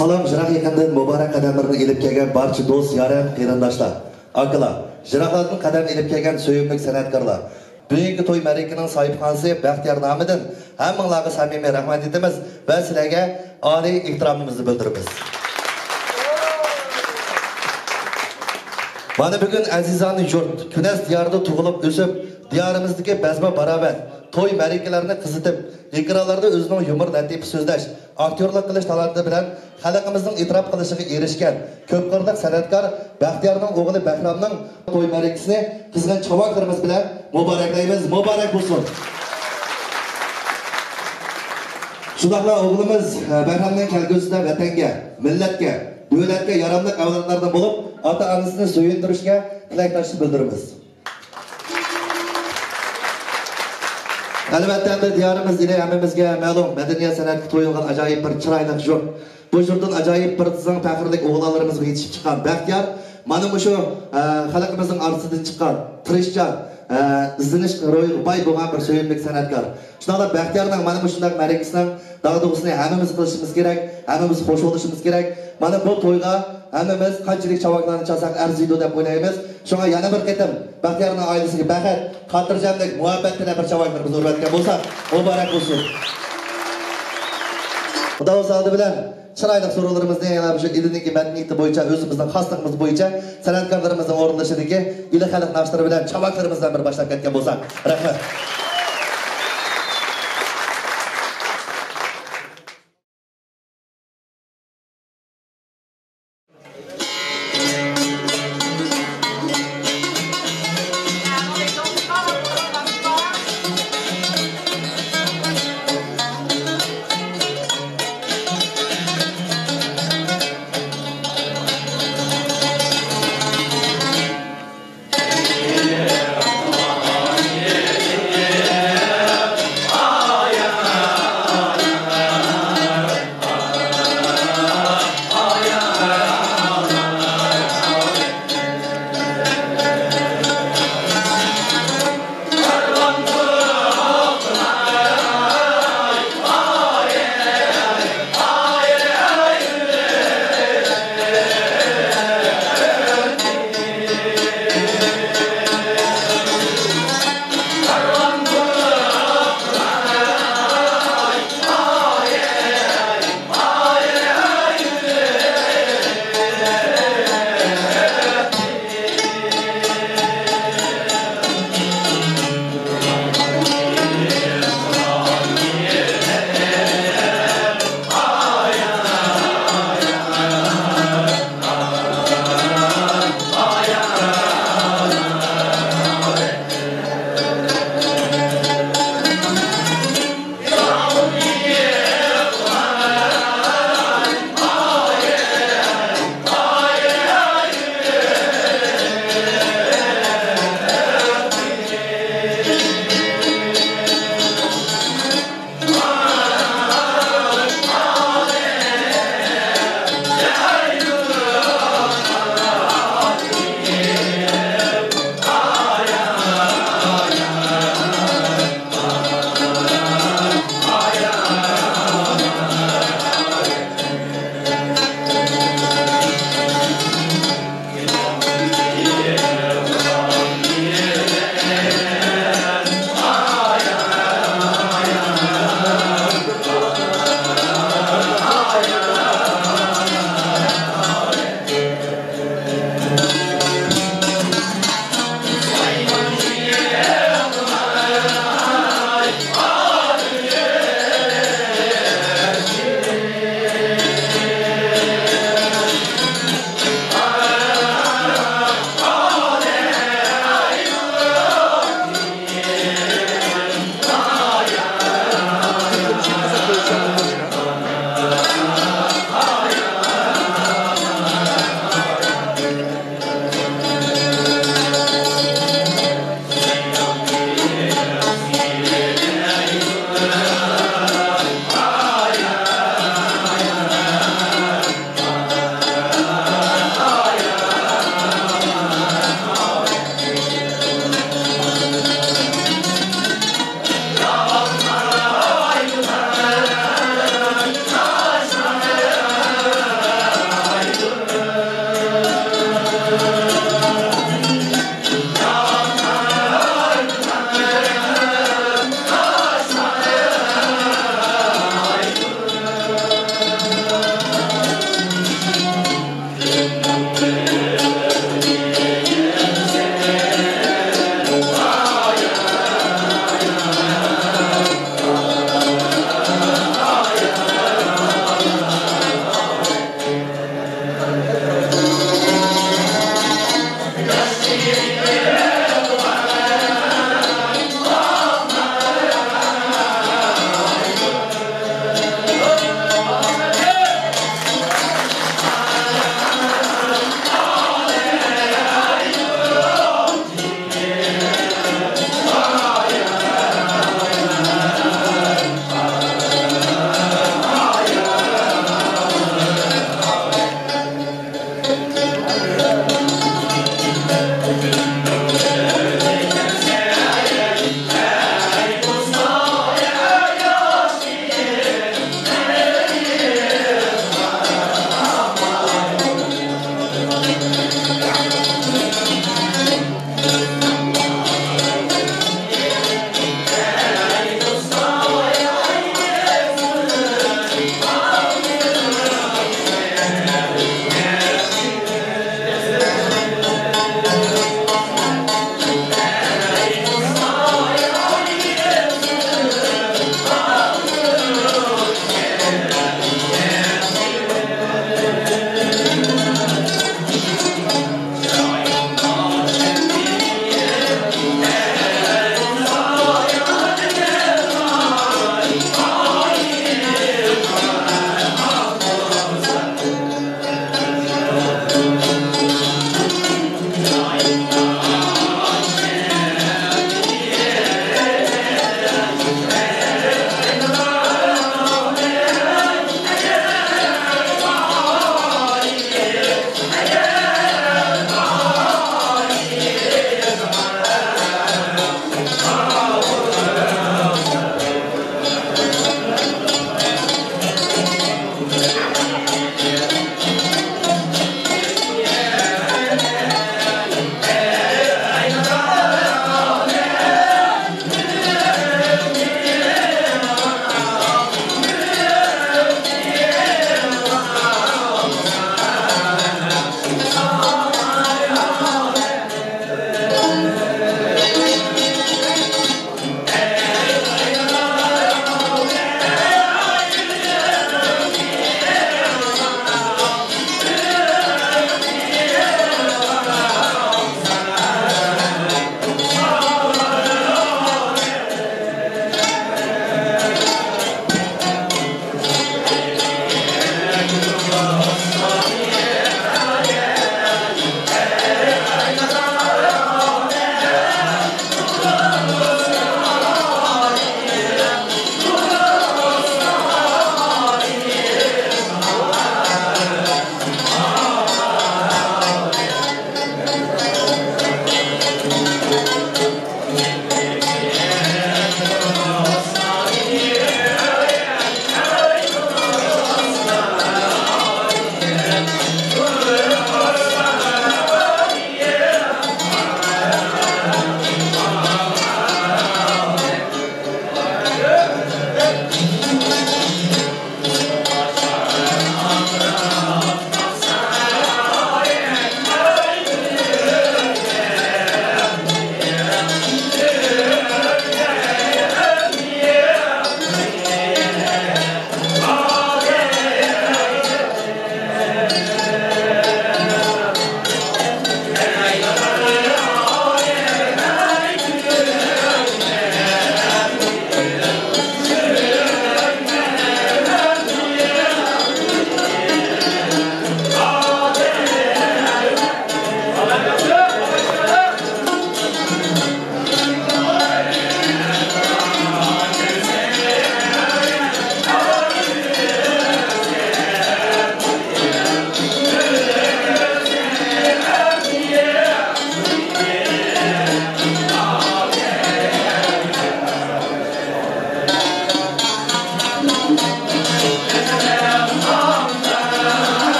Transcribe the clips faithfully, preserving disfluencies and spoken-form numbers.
سالام، يىراق يېقىندىن مۇبارەك قەدەملىرىنى ئېلىپ كەلگەن بارچە دوست، يار ھەم قېرىنداشلار، ئاكىلار، يىراقلاردىن قەدەم ئېلىپ كەلگەن سۆيۈملۈك سەنئەتكارلار. بۈگۈنكى توي مەرىكىنىڭ ساھىبخانىسى بەختىيار نامىدىن ھەممىڭلارغا سەمىمىي رەھمەت ئېيتىمىز ۋە سىلەرگە ئالىي ئېھتىرامىمىزنى بىلدۈرىمىز. مانا بۈگۈن ئەزىزانە يۇرت، كۈنەس دىيارىدا تۇغۇلۇپ ئۆسۈپ، دىيارىمىزدىكى بەزمە باراۋەت، توي مەرىكىلەرنى قىزىتىپ، ئېكرانلاردا ئۆزىنىڭ يۇمۇر لەتىپە سۆزلەش، ئاكتيورلۇق قىلىش تالانتى بىلەن خەلقىمىزنىڭ ئېتىراپ قىلىشىغا ئېرىشكەن كۆپ قىرلىق سەنئەتكار بەختىيارنىڭ ئوغلى بەھرامنىڭ توي مەرىكىسىنى قىزغىن چاۋاكلىرىمىز بىلەن مۇبارەكلەيمىز. مۇبارەك بولسۇن! شۇنداقلا ئوغلىمىز، ئە، بەھرامنىڭ كەلگۈسىدە ۋەتەنگە، مىللەتكە، دۆلەتكە ياراملىق ئەۋلادلاردىن بولۇپ، ئاتا-ئانىسىنى سۆيۈندۈرۈشىگە تىلەكداشلىق بىلدۈرىمىز. ئەلۋەتتە، ئەمدى دىيارىمىز ئىلى ھەممىمىزگە مەلۇم، مەدەنىيەت سەنئەتكە تويۇنغان ئاجايىپ بىر چىرايلىق يۇرت. بۇ يۇرتتىن ئاجايىپ بىر تىزىڭ پەخىرلىك ئوغلانلىرىمىزغا يېتىشىپ چىققان بەختىيار، مانا مۇشۇ، ئە، خەلقىمىزنىڭ ئارىسىدىن چىققان تىرىشچان، ئە، ئىزدىنىش روھىغا باي بولغان بىر سۆيۈملۈك سەنئەتكار. شۇنداقلا بەختىيارنىڭ مانا مۇشۇنداق مەرىكىسىنىڭ داغدۇغىسىنى ھەممىمىز قىلىشىمىز كېرەك، ھەممىمىز خوش بولۇشىمىز كېرەك. مانا بۇ تويغا ھەممىمىز قانچىلىك چاۋاكلارنى چالساق ئەرزىيدۇ دەپ ئويلايمىز. شۇڭا يەنە بىر قېتىم بەختىيارنىڭ ئائىلىسىگە بەخت، خاتىرجەملىك، مۇھەببەت تىلەپ بىر چاۋاكلىرىمىزنى ئۇرۇۋەتكەن بولساق مۇبارەك بولسۇن. خۇدا بولسا ئالدى بىلەن چىرايلىق سورۇنلىرىمىزنى يەنە مۇشۇ ئىلىنىڭكى مەدەنىيىتى بويىچە، ئۆزىمىزنىڭ خاسلىقىمىز بويىچە سەنئەتكارلىرىمىزنىڭ ئورۇنلىشىدىكى ئىلى خەلق ناخشىلىرى بىلەن چاۋاكلىرىمىز بىلەن بىر باشلاپ كەتكەن بولساق. رەھمەت.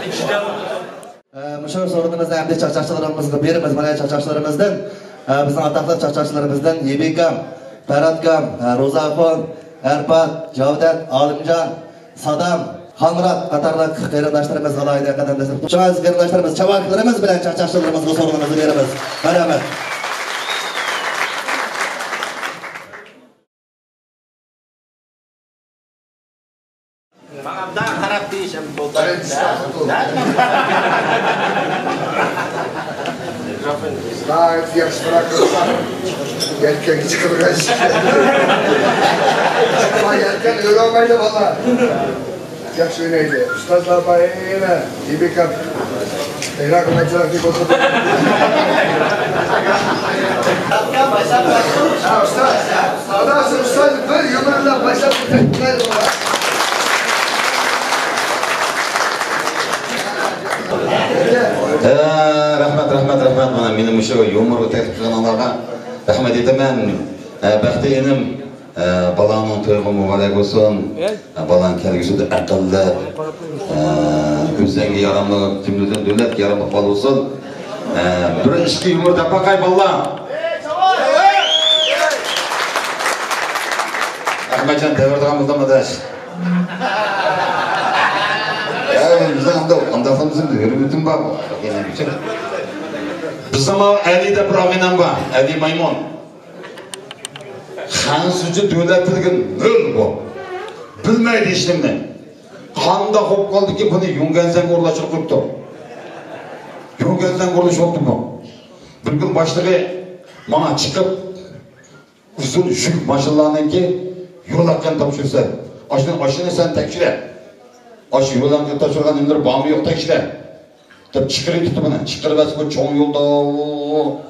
ئە، مۇشۇ سورۇنىمىزنى ئەمدى چاقچاقچىلىرىمىزغا بېرىمىز. مانا چاقچاقچىلىرىمىزدىن، ئە، بىزنىڭ ئاتاقلىق چاقچاقچىلىرىمىزدىن يېبىكام، پەرھاتكام، ئە، روزاخۇن، ئەرپات، جاۋدەت، ئالىمجان، سادام، خالمۇرات قاتارلىق قېرىنداشلىرىمىز، ئالاھىدە قەدەمداشلىرىمىز، شۇڭا ئەزىز قېرىنداشلىرىمىز، چاۋاكىلىرىمىز بىلەن چاقچاقچىلىرىمىزغا سورۇنىمىزنى بېرىمىز. مەرھەمەت. ماڭا مۇنداق قاراپ دېيىش ھەم بولدى. ناھايىتى ياخشى بىراق قىلسا، يەلكەنگە چىقىدىغان ئىش. يەلكەن ئۆرۈلمەيدۇ بالىلار. ياخشى ئوينايدۇ. ئۇستازلار بار يەنە. يېبىكام. ئىراق مەجراسى بولسا. ھە، ئۇستاز. ساداسى ئۇستاز بىر يۇمۇرلار باشلاپ كەتتى. ھە، رەھمەت، رەھمەت، رەھمەت. مانا مېنى مۇشۇ يۇمۇرغا تەكلىپ قىلغىنىڭلارغا رەھمەت ئېيتىمەن. ھە، بەختىيە ئىنىم. ئە، بالاڭنىڭ تويىغا مۇبارەك بولسۇن. ئە، بالاڭ كەلگۈسىدە ئەقىللىق، ئە، ئۆزۈڭگە ياراملىق، جۈملىدىن دۆلەتكە ياراملىق بالا بولسۇن. ئە، بىر ئىككى يۇمۇر دەپ باقاي، بالىلار. ئەخمەتجان، دەۋرىدىغان بولدۇم، ئاداش. ئەي، بىزنىڭ ئانداق، ئانداق بىزنىڭ ھۆرمىتىم بار. بىزنىڭ ئەلى دەپ بىر ئاغىنەم بار، ئەلى مايمۇن. خەنزۇچە دۆلەتلىكى نۆل بۇ. بىلمەيدۇ ھېچنېمىنى. قانداق بولۇپ قالدىكى، بۇنى يۇڭگەنزەنگە ئورۇنلاشتۇرۇپ قويۇپتۇ. يۇڭگەنزەنگە ئورۇنلىشىۋاپتۇ بۇ. بىر كۈن باشلىقى ماڭا چىقىپ، ئۇزۇن يۈك ماشىنىلارنىڭكى يول ھەققىنى تاپشۇرسا، ئاشۇنى، ئاشۇنى سەن تەكشۈرە. ئاشۇ يول ھەققىنى تاپشۇرغان نېمىلىرى بارمۇ يوق تەكشۈرە. دەپ چىقىرىۋېتىپتۇ مانا. چىقىرىۋەتسە بۇ چوڭ يولدا ئۇ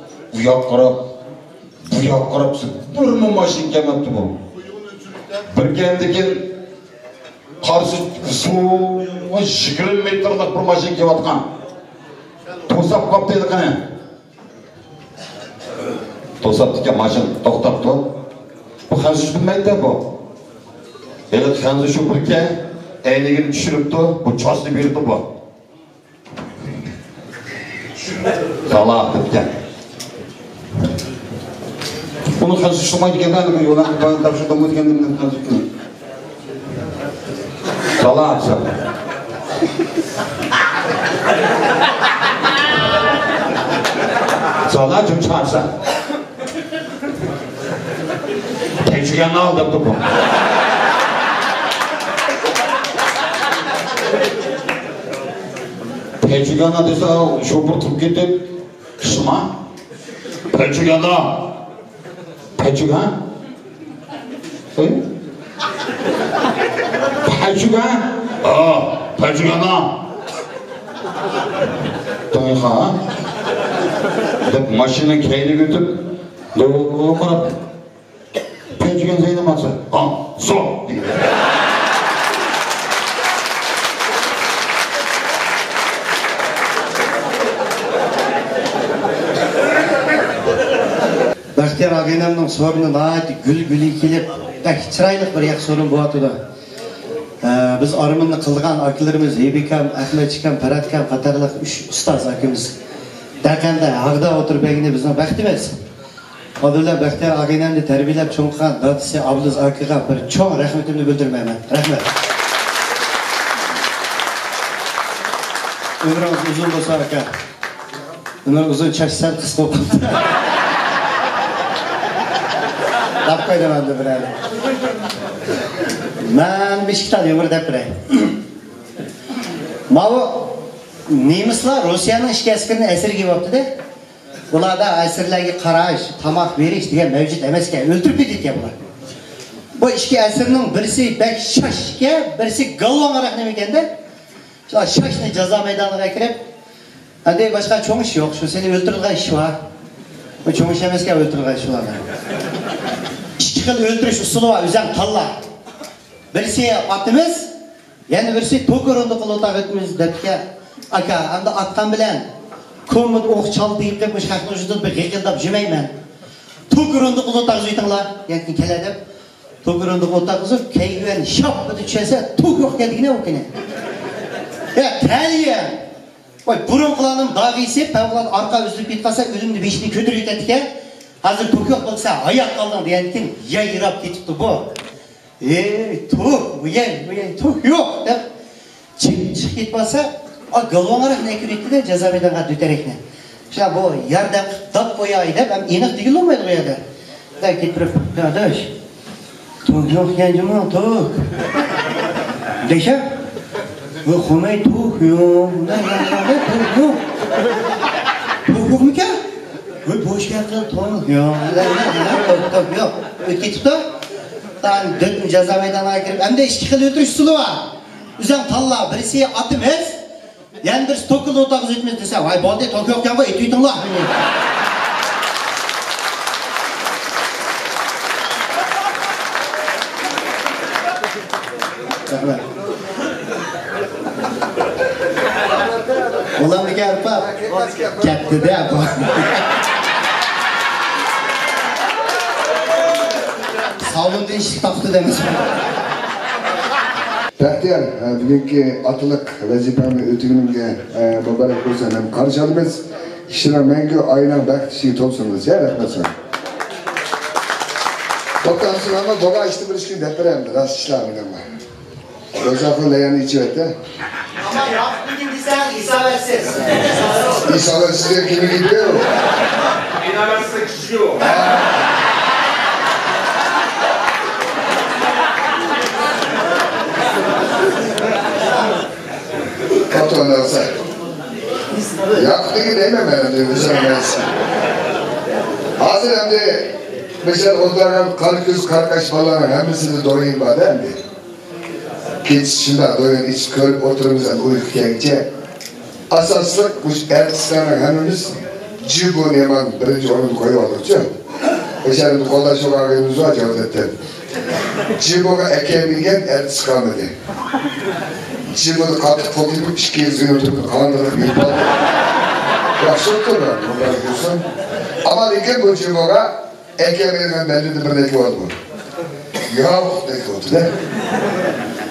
ياققا قاراپ، بۇ ياققا قاراپ بىرمۇ ماشىنا كەلمەپتۇ بۇ. بىر كەمدىكىن قارىسا ئۇزۇن يىگىرمە مېتىرلىق بىر ماشىنا كېلىۋاتقان. توساپ قاپتۇ ھېلىقىنى. توساپتىكەن ماشىنا توختاپتۇ. بۇ خەنزۇچە بىلمەيدۇ بۇ. ھېلىقى خەنزۇ شوپۇركەن ئەينىكىنى چۈشۈرۈپتۇ، بۇ چاسنى بېرىپتۇ بۇ. سالا دەپتىكەن. بۇنى خەنزۇ چۈشىنمەيدىكەن، يولان تاپشۇردۇم دېگەن خەنزۇ. سالا دېسەم. سالا جون چارسا. تەكشۈرگەننى ئال دەپتۇ بۇ. تەكشۈرگەننى دېسە، شوپۇر تۇرۇپ كېتىپ، شۇما. پەچۈگەندا. پەچۈگەن؟ ھە؟ پەچۈگەن؟ ئا، پەچۈگەندا. تويخا. دەپ ماشىنىنى كەينىگە ئۆتۈپ، دۇرۇپ قاراپ. پەچۈگەن زەينەپ ئاتسا، ئا، زور. بەختىيار ئاغىنەمنىڭ سورۇنى ناھايىتى گۈل گۈلى كېلىپ، بەك چىرايلىق بىر ياخشى سورۇن بولۇۋاتىدۇ. ئە، بىز ئارمىننى قىلىدىغان ئاكىلىرىمىز ھېبىكام، ئەخمەتچىكام، پەرھاتكام قاتارلىق ئۈچ ئۇستاز ئاكىمىز دەقەندە ھەغدە ئولتۇرۇپ بەرگىنى بىزنىڭ بەختىمىز. ئالدى بىلەن بەختىيار ئاغىنەمنى تەربىيەلەپ چوڭ قىلغان دادىسى ئابلىز ئاكىغا بىر چوڭ رەھمىتىمنى بىلدۈرمەيمەن. رەھمەت. ئۆمرىڭىز ئۇزۇن بولسۇن، ئاكا. ئۆمرۈڭ ئۇزۇن، چاچ سەل قىسقا بولۇپ قاپتۇ. دەپ قويدۇم ئەمدى بىرەر. مەن بىر ئىككى تال يۇمۇر دەپ بېرەي. ماۋۇ نېمىسلار روسىيەنىڭ ئىچكى ئەسكىرىنى ئەسىرگە ئېلىۋاپتۇ-دە. ئۇلاردا ئەسىرلەرگە قاراش، تاماق بېرىش دېگەن مەۋجۇت ئەمەسكەن، ئۆلتۈرۈپ كېتىدىكەن بۇلار. بۇ ئىككى ئەسىرنىڭ بىرسى بەك شاش ئىكەن، بىرسى گالۋاڭراق نېمە ئىكەن-دە. شۇ شاشنى جازا مەيدانىغا ئەكىرىپ، ئەندى باشقا چوڭ ئىش يوق، شۇ سېنى ئۆلتۈرىدىغان ئىش بار. بۇ چوڭ ئىش ئەمەسكەن ئۆلتۈرىدىغان ئىش بۇلارنىڭ. ئىككى خىل ئۆلتۈرۈش ئۇسۇلى بار، ئۆزۈڭ تاللا. بىرسى ئاتىمىز، يەنە بىرسى توك ئورۇندۇقىدا ئولتۇرۇپ ئۆتىمىز دەپتىكەن. ئاكا، ئەمدى ئاتقان بىلەن كوممىدا ئوق چالتىيىپ قېلىپ، مۇشۇ خەقنىڭ ئۈستىدىن بىر غىقىلداپ يۈرمەيمەن. توك ئورۇندۇقىدا ئولتۇرغۇزۇۋېتىڭلار، يەنە كېلە دەپ. توك ئورۇندۇقىدا ئولتۇرغۇزۇپ، كەيگۈەن شاپپىدە چۈشەرسە، توك يوق ئىكەن دېگىنى ئۇ كۈنى. يا تەلىيە! ۋاي، بۇرۇنقىلارنىڭ داغىسى پەۋقۇلئاددە ئارقا ئۈزۈلۈپ كېتىپ قالسا، ئۆلۈمنى بېشىنى كۆتۈرۈپ يېتەتتىكەن. ھازىر پوكيوق بولسا، ھايات قالدىڭ دېگەندىكىن يايراپ كېتىپتۇ بۇ. ئېي، توك، ۋۇيەي، ۋۇيەي، توك يوق دەپ چىقىپ، چىقىپ كېتىپ قالسا، ئا، گالۋاڭراق نەكىرىتتىدە جازا مەيدانغا دۆتەرەكنى. شۇ بۇ ياردەم قىلىپ داپ قوياي دەپ، ھەم ئېنىق دېگىلى بولمايدۇ بۇ يەردە. دە كېتىپ، يا ئاداش، توك يوق ئىكەن جۇمۇ، توك. دېسە، بۇ خۇمەي توك يوق. توك يوق. توك يوقمىكەن؟ بۇ بوش گەپ قىل، توك يوق. توك، توك يوق. ئۆتۈپ كېتىپتۇ. تاڭ دۆت جازا مەيدانىغا كىرىپ، ئەمدى ئىككى خىل ئۆتۈرۈش ئۇسۇلى بار. ئۆزۈڭ تاللا، بىرسى ئاتىمىز، يەنە بىرسى توكىلا ئوتاغا ئۆتىمىز دېسە، ۋاي بولدى، توك يوقكەنغۇ، ئېتىۋېتىڭلار. رەھمەت. ئۇلارنىڭكى ئارپا كەتتى-دە بۇ. سالوندا ئىشىك تاقتى دەمەس. بەختىيار، بۈگۈنكى ئاتىلىق ۋەزىپەڭنى ئۆتىگىنىڭگە مۇبارەك بولسۇن ھەم قارشى ئالىمىز. ئىشلىرىڭ مەڭگۈ ئائىلەڭ بەخت ئىچىگە تولسۇن دېسە، رەھمەت ساڭا. توختاڭ، سىلەرمۇ دوغا ئىشتىن بىر ئىككى كۈن دەپ بېرەمدۇ، راست ئىشلارمۇ دەڭلار. روزاخۇن لەيەننى ئىچىۋەتتى. ئەمما ياقۇپنىڭكىنى دېسەڭ، ھېسابەتسىز. ھېسابەتسىزگە كىمگە كېتىدۇ؟ ھېسابەتسىز كىشى يوق. قاتتىق ئوينىۋاتسا. ياقۇپنىڭكى دەيمەن مەن ئەمدى، ئۆزۈم ئەمەس. ھازىر ئەمدى مىشەل ئولتۇرغان قارا كۆز، قارا قاش بالىلارنىڭ ھەممىسىدە دويىن بار-دە ئەمدى. كېچىسى شۇنداق دويۇن ئىچىپ كۆرۈپ ئولتۇرىمىز، ئۇيقۇ كەلگۈچە. ئاساسلىق مۇشۇ ئەرتىسلەرنىڭ ھەممىمىز جىبۇنى يامان بىرىنچى ئورۇندا قويۇۋالدۇقچۇ. ئۆشەندە قولداش بولغان ۋاقتىمىز بار جاۋابتىن. جىبۇغا ئەكەلمىگەن ئەرتىس قالمىدى. جىبۇنى قاتتىق قولتۇرۇپ ئىككى يۈز يۈرتۈپ قاندىقىپ يۈرۈپ. ياخشى ئوتتۇرغان، مۇبارەك بولسۇن. ئەمما لېكىن بۇ جىبۇغا ئەكەلمەيدىغان بەندىدىن بىرنى ئەكىۋالدىمۇ؟ ياقۇپ ئەكىۋالدى-دە.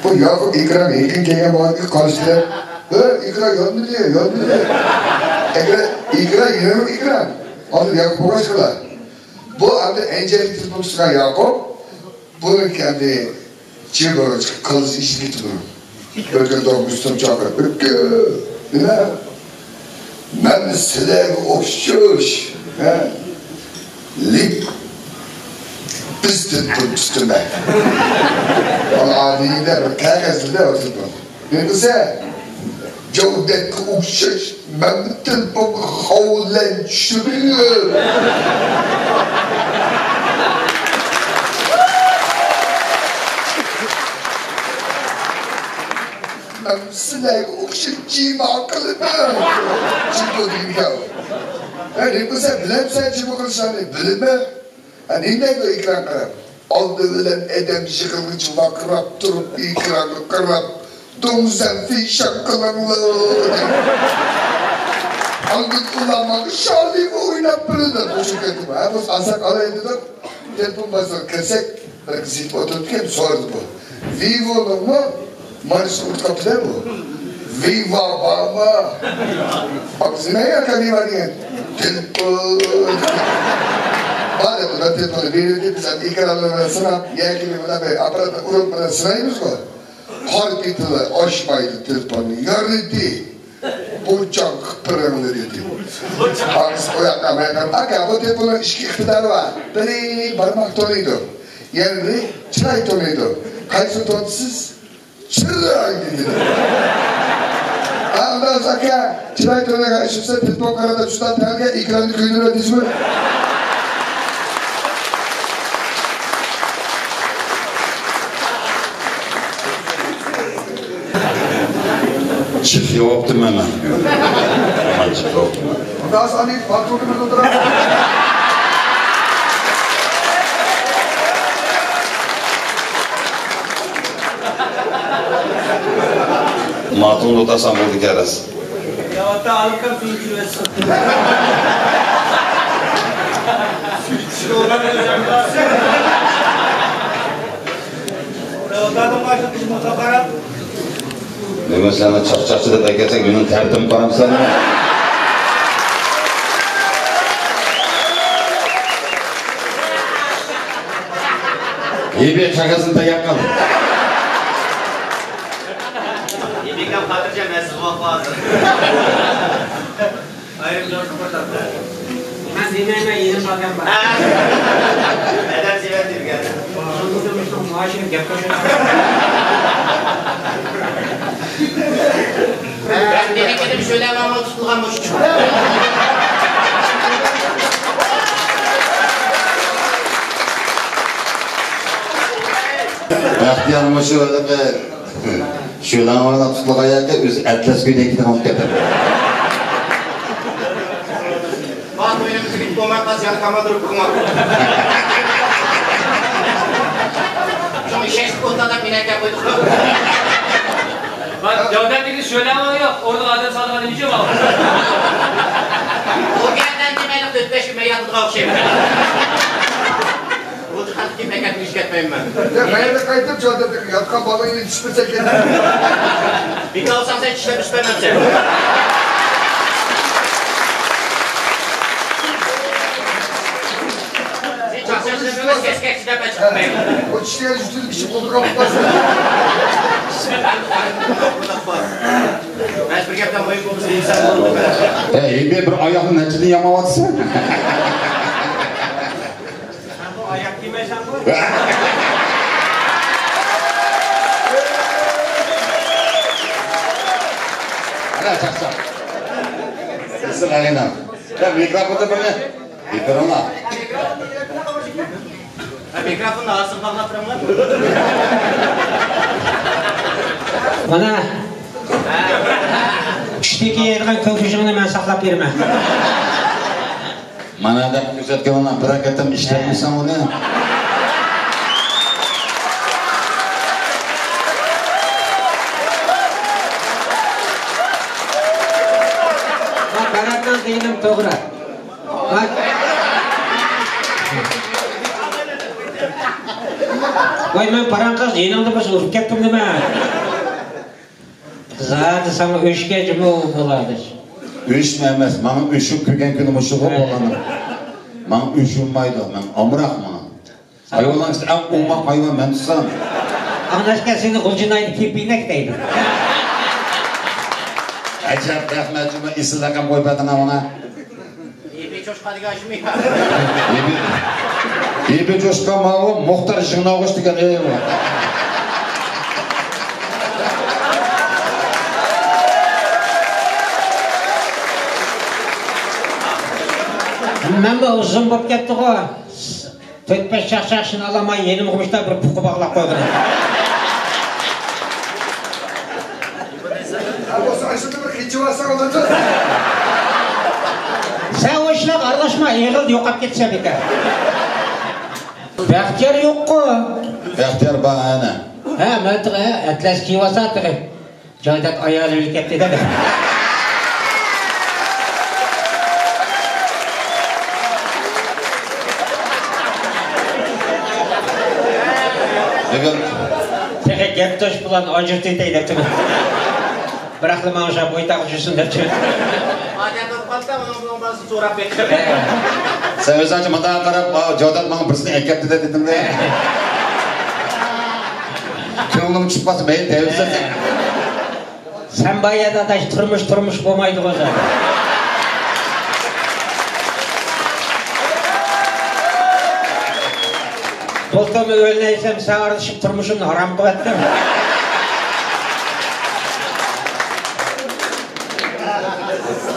بۇ ياقۇپ ئىكرام يېقىن كەلگەن ۋاقىتقا قارشى تەرەپ، ھە، ئىكرام يانمىدى، يانمىدى. ئىكرام، ئىكرام، يەنە ئىكرام. ھازىر ياقۇپ بولغاچقىلا. بۇ ئەمدى ئەنجەللىك تېلېفون تۇتقان ياقۇپ. بۇنىڭكى ئەمدى جىبۇغا چىقىپ قالىسى ئىشىگە كېتىدۇ. بىر كۈنى دوغمىسىنى چاقىرىپ، ئۆپكە، نېمە؟ مەن سىلەرگە ئوخشاش، ھە؟ لىپ بىز تېلېفون تۇتتۇم مەن. ئادىيدە بىر قەغەزدە تېلېفون. نېمە دېسە، جاۋدەككە ئوخشاش مەن تېلېفونغا خاۋلەن چۈشۈرۈپ. مەن سىلەرگە ئوخشاش جىما قىلىمەن. جىما دېگەن گەپ. ھە، نېمە دېسە، بىلەمسەن جىما قىلىشلارنى؟ بىلىمەن. ھە، نېمە دەيدۇ ئېكران قاراپ؟ ئالدى بىلەن ئادەم يىغىلغۇچە ۋارقىراپ تۇرۇپ، ئېكرانغا قاراپ، دۇڭزەن فىشاڭ قىلىڭلار. ئاندىن ئۇلار ماڭا شالىمۇ ئويناپ بېرىدۇ. قوشۇپ كەتتىم. ھە، بولسا ئالساق ئالايلى دېدۇق. تېلېفون بازىرىغا كىرسەك، بىر قىز يېتىپ ئولتۇرۇپتىكەن، سورىدى بۇ. ۋىۋونىڭمۇ مارشىنى ئۇنتۇپ قاپتۇ-دە بۇ. ۋىۋا بارمۇ؟ ئاپىسى، نەگە ۋىۋا دېگەن؟ تېلېفون. بار دەپتۇ، مەن تېلېفوننى بېرىۋېتىپ، بىز ھەم ئېكرانلىرىنى سىناپ، ياكى بۇنداق بىر ئاپپاراتنى ئۇرۇپ بىلەن سىنايمىزغۇ. قارا پېتىلا ئاچمايدۇ تېلېفوننى، يارىدى. بۇ جان قىپىرىڭلى دېدى. ئاپىسى ئۇ ياققا مەن قاراپ، ئاكا، بۇ تېلېفوننىڭ ئىككى ئىقتىدارى بار. بىرى بارماق تونۇيدۇ. يەنە بىرى چىراي تونۇيدۇ. قايسىنى تونۇيسىز؟ چىراي دېدى. ئانداز ئاكا، چىراي تونۇيدىغان ئىش بولسا، تېلېفون قارا دەپ شۇنداق تەڭگە ئېكراننى كۆيدۈرۈۋەتىسىزمۇ؟ چىقىۋاپتىمەن مەن. مەن چىقىۋاپتىمەن. ماتۇمدا ئولتۇرسام بولدى كەرەس. بۈگۈن سەن چاقچاقچى دەپ ئەكەلسەك، مېنىڭ تەرىتىمنى قارامسەن؟ ھېبى قەغەزنى تەييار قىل. ھېبىكام خاتىرجەم، مەن سىزگە ۋاقىت ھازىر. ئايرىم جاۋاب قىلىپ. مەن دېمەيمەن، يېنىم بارغان بار. ئادەم سېۋەت دېگەن. شۇڭا مۇشۇ مائاشىنى گەپ قىلىپ. مەن دېدىم، شۆلەڭ ئاڭا تۇتۇلغان مۇشۇ. بەختىيار مۇشۇ ھېلىقى شۆلەڭ ئاڭا تۇتۇلغان ياقى ئۆزى ئەتلەس كۆيدەك كېتىدىغان بولۇپ كەتتى. بار ئوينىمىز تۈگىتىپ بولماي قالسا يەنە كاماندىر بولما. شۇڭا ئىشەنچلىك ئوتلادا مېنى ئەكەپ قويدۇق. بار جاۋدەتتىكى شۆلەڭ يوق، ئورنىغا ئادەم سالغان نېمە ئۈچۈن بار؟ ئۇ گەپلەرنى دېمەيلى، تۆت بەش كۈن مەن ياتىدىغان ئوخشايمەن. بۇ جىھازدىكى بەكەت ئۆچ كەتمەيمەن. يا، قەيەردە قايتىپ جاۋدەتتىكى ياتقان بالىنى يېتىشمىسەك ئىدى. بىكار بولساڭ سەن چىشلەپ ئۈستۈرمەمسەن. ئۇ چىشلىگەن جۈتىنى ئىچىپ قولتۇرغا قويۇپ قويسۇن. مەن بىر گەپتىن مۇھىم بولمىسا ئىنسان بولدى. ھەي، ھېبى بىر ئاياقنى نەچچىدىن ياماۋاتىسەن؟ سەن بۇ ئاياق كىيمەيسەنغۇ؟ ئەنە چاقچاق. سىز ئاغىنەم. يا، مىكروفوندا بىرنى. يېپىرىڭلار. ھە، مىكروفوننى ئاستىغا باغلاپ تۇرۇڭلار. مانا. چۈشتىن كېيىن يەيدىغان كۆكۈشۈڭنى مەن ساقلاپ بېرىمەن. مانا دەپ كۆرسەتكەن بىر قېتىم ئىشلەتمىسەڭ ئۇنى. بەرەتنىڭ دېگىنىم توغرا. ۋاي، مەن پاراڭ قىز يېنىڭدا بولسا ئۇرۇپ كەتتىم نېمە؟ زادى ساڭا ئۆچكە جۇمۇ بولادۇ. ئۆچمە ئەمەس، ماڭا ئۆچۈپ كىرگەن كۈنى مۇشۇغۇ بولغان. ماڭا ئۆچۈنمەيدۇ، مەن ئامراق ماڭا. ھايۋانلار ئىچىدە ئەڭ ئوماق ھايۋان مەن تۇرسام. ئاڭلاشقا سېنى غۇلجىنايدا كېپىنەك دەيدۇ. ئەجەب، رەھمەت جۇما، ئېسىل لەقەم قويۇپ بەردىڭ ماڭا. ھېبى چوشقا دېگەن شۇمۇ؟ ھېبى، ھېبى چوشقا ماۋۇ مۇختار ژىڭناۋغۇچ دېگەن ئەي. مەنمۇ ئۇزۇن بولۇپ كەتتىغۇ. تۆت-بەش چاقچاقچىنى ئالالماي يېنىمغا مۇشۇنداق بىر پۇقا باغلاپ قويغىنى. ھە، بولسا ئاشۇنى بىر قىچىۋالساڭ بولىدۇ. سەن ئۇ ئىشلارغا ئارىلاشما، ئېغىلدا يوقاپ كېتىسەن بىكار. بەختىيار يوققۇ. بەختىيار بار ئەنە. ھە، مەن تېخى ئەتلەس كىيىۋالسا تېخى. جاۋدەت ئايالى ئۆلۈپ كەتتى دەپ. بۈگۈن تېخى گەپ توشۇپ بۇلارنى ئاجرىتىۋېتەي دەپتىمەن. بىراقلا ماڭا ئوخشاپ ئويتاق يۈرسۇن دەپتىمەن. ئادەم بولۇپ قالسا، ئۇنىڭ بۇنىڭ بالىسىنى سوراپ بېقىڭ. سەن ئۆزۈڭچە مۇنداق قاراپ، «ئاۋۇ جاۋدەت ماڭا بىرسىنى ئەكەپتۇ» دە دېدىڭ دە. كۆڭلۈڭ چۈشۈپ قالسا مەيلى دەۋېرىسەن. سەن بار يەردە ئاداش تۇرمۇش، تۇرمۇش بولمايدىغۇ زادى. بۇلتۇرمۇ ئۆيلەنسەم سەن ئارىلىشىپ تۇرمۇشۇمنى ھارام قىلىۋەتتىڭ.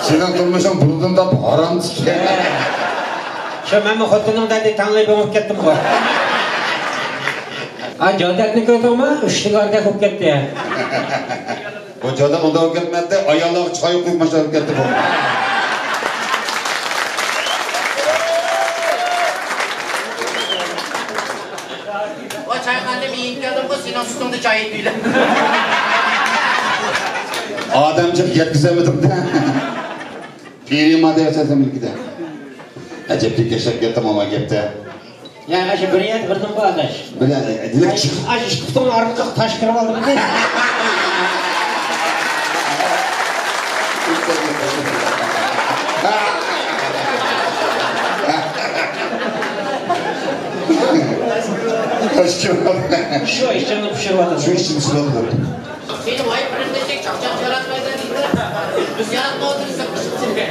سېنىڭ تۇرمۇشۇڭ بۇرۇندىن تارتىپ ھارام ئىكەن. شۇ مەنمۇ خوتۇنۇڭ دەردى تاڭلاي بوڭۇپ كەتتىمغۇ. ئا، جاۋدەتنى كۆردۈڭمۇ؟ ئۈچ تىللاردەك بولۇپ كەتتى. بۇ جاۋدەت ئۇنداق بولۇپ كەتمەيتتى، ئاياللارغا چاي قۇيۇپ ماشىنا بولۇپ كەتتى بۇ. ۋاي چايخانىدا مېنى كەلدىمغۇ، سېنىڭ سۈتۈڭدە چاي ئېتىۋېلىپ. ئادەمچىلىك يەتكۈزەلمىدىم-دە. پىرىما دەۋەتسەن مېنىڭكىدە. ئەجەب گەپلەپ كەتتىڭ ئاما گەپتە. يا، ئاشۇ بىر يەردە بىردىن بار ئاداش. بىلە، دېلىك چىق. ئاشۇ ئىككى پۇتۇڭنىڭ ئارىلىقىغا تاش كىرىۋالدىمۇ؟ شۇ ئىشىڭنى پىشۇرۇۋاتىدۇ. شۇ ئىشنى پىشۇرۇۋاتىدۇ. سېنى ۋاي بىرىم دېسەك چاقچاق ياراتمايدۇ دېدى. بىز ياراتمايدۇ دېسەك قىزىق سېنىگە.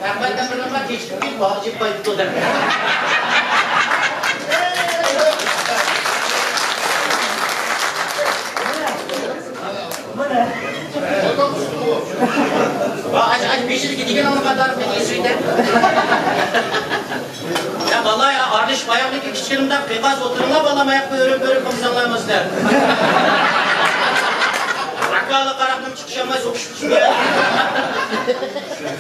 رەھمەت، بىر نومۇر كېچىكىپ كېلىپ باغ جىپ قايتىپتۇ دەپ. ۋا، ئاچ، ئاچ، بېشىدىكى دېگىنىڭنى قاتارىپ مېنى ئېسىۋېتە. يا بالا، يا ئارىلىشىپ ئاياغدىكى كىچىكىنىمدەك قىيقاس ئولتۇرۇڭلار، بالام، ئاياققا ئۆرۈپ-ئۆرۈپ قىلساڭلار مۇزدەپ. راكالىق قاراقتىن چىقىشالماي سوقۇشۇپ چۈشتى.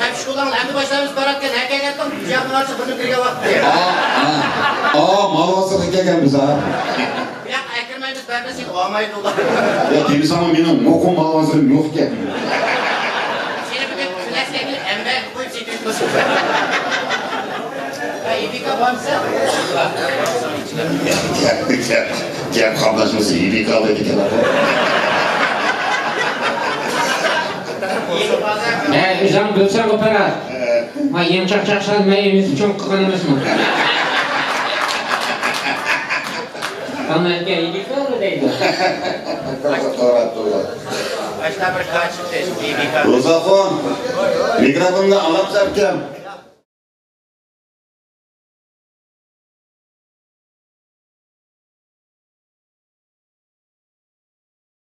ھەم شۇ بالام ئەمدى باشلايمىز پاراتكەن، ھەكەگەن بۇ ياقنى ئارچىق بىرنى بىرگە ۋاقىت. ئا، ئا، ئا، مال ۋاسىتىگە كەلگەنمىز ھا. بۇ ياققا ئەكىرمەيمىز، بەرمىسەك ئالمايدۇ ئۇلار. يا دېمىسەڭمۇ مېنىڭ مۇقىم مال ۋاسىتىم يوقكەن. سېنى بۈگۈن كۈلەسكەنگە ئەمبەرگە قويۇپ سېتىۋېتىمىز. ھە، ئېبىكا بارمىسەن؟ گەپ، گەپ، گەپ قاملاشمىسا ئېبىكا دەيدىكەن. ھە، ئۆزۈڭ بىلسەڭ ئوپېرا. ما يېڭىچاق چاقسان مەن ئېمىز ئۈچۈن قىلغان ئەمەسمۇ. ئانا ئەكە يىگىت بولدى دەيدۇ. توغرا، توغرا. باشتا بىر كاچىپ تېز، يىگىت. روزاخۇن، مىكروفوننى ئاڭلاپ سەپكەن.